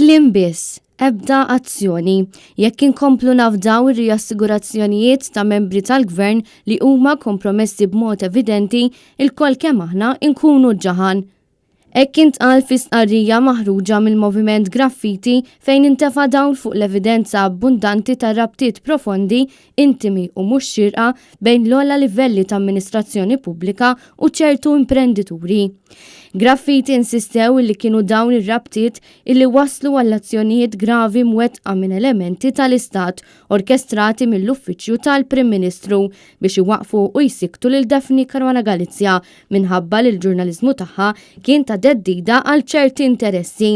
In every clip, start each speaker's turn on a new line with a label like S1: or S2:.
S1: Kliem biss, ebda azzjoni. Jekk inkomplu nafdaw ir-riassigurazzjonijiet ta' membri tal-Gvern li huma kompromessi b'mod evidenti, ilkoll kemm aħna nkunu ġaħan. Hekk intqal fi stqarrija maħruġa mill-Moviment Graffiti fejn intefa' dawl fuq l-evidenza abbundanti ta' rabtiet profondi, intimi u mhux xierqa bejn l-ogħla livelli ta' amministrazzjoni pubblika u ċertu imprendituri. Graffiti insistew illi kienu dawn ir-rabtiet illi wasslu għall-azzjonijiet gravi mwettqa minn elementi tal-Istat orkestrati mill-Uffiċċju tal-Prim Ministru biex iwaqqfu u jsikktu lil Daphne Caruana Galizia minħabba li l-ġurnaliżmu tagħha kien ta' theddida għal ċerti interessi.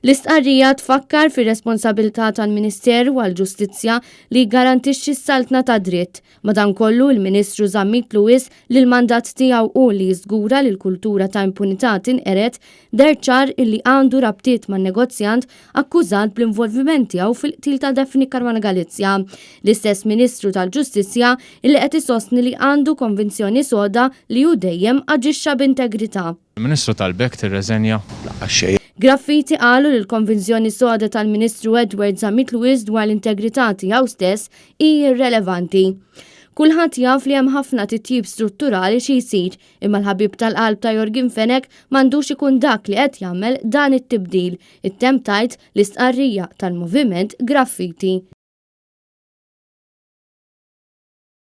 S1: L-istqarrija tfakkar fir-responsabilità tal-Ministeru għall-Ġustizzja li jgarantixxi s-saltna tad-dritt. Madankollu, il-Ministru Zammit Lewis, li l-mandat tiegħu hu li jiżgura li l-kultura ta' impunità tinqered, deher ċar illi għandu rabtiet man-negozjant akkużat bl-involviment tiegħu fil-qtil ta' Daphne Caruana Galizia. L-istess Ministru tal-Ġustizzja illi qed isostni li għandu konvinzjoni soda li hu dejjem aġixxa b'integrità.
S2: Il-Ministru talbek tirreżenja?
S3: Lanqas xejn.
S1: Graffiti qalu li l-konvinzjoni soda tal-Ministru Edward Zammit Lewis dwar l-integrità tiegħu stess hi irrelevanti. Kulħadd jaf li hemm ħafna titjib strutturali xi jsir, imma l-ħabib tal-qalb ta' Yorgen Fenech m'għandux ikun dak li qed jagħmel dan it-tibdil, ittemm tgħid l-istqarrija tal-Moviment Graffiti.